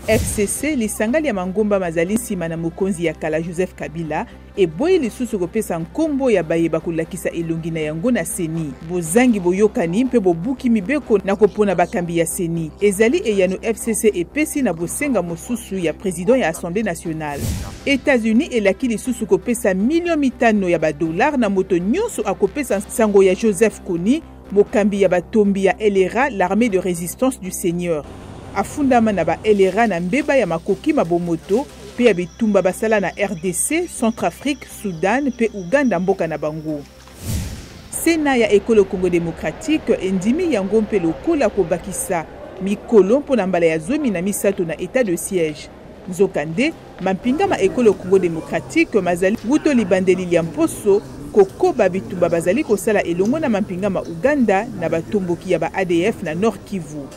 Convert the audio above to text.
FCC, lisanga lya mangomba mazali nsima na mokonzi ya kala Joseph Kabila, eboyi lisusu kopesa nkombo ya baye bakolakisa elongi na yango na CENI. Bozangi boyokani mpe bobuki mibeko na kopona bakambi ya CENI ezali eyano FCC epesi na bosenga mosusu ya president ya Assemblee nationale. Etats-Unis elaki lisusu kopesa milio mitano ya ba dollars na moto nyonso akopesa nsango ya Joseph Kony, mokambi ya batombi ya LRA, l'armee de resistance du Seigneur. Afundama na ba LRA na mbeba ya makoki ma bomoto mpe ya bitumba basala na rdc, Centrafrique, Sudan mpe Ouganda mboka na bango. Senat ya Ekolo Congo democratique endimi yango mpe lokola kobakisa mikolo mpo na mbala ya 13 na etat de siège. Nzokande, mampinga ma Ekolo Congo democratique mazali wuto libandeli lya mposo kokoba bitumba bazali kosala elongo na mampinga ma Ouganda na batomboki ya ba adf na Nord-Kivu.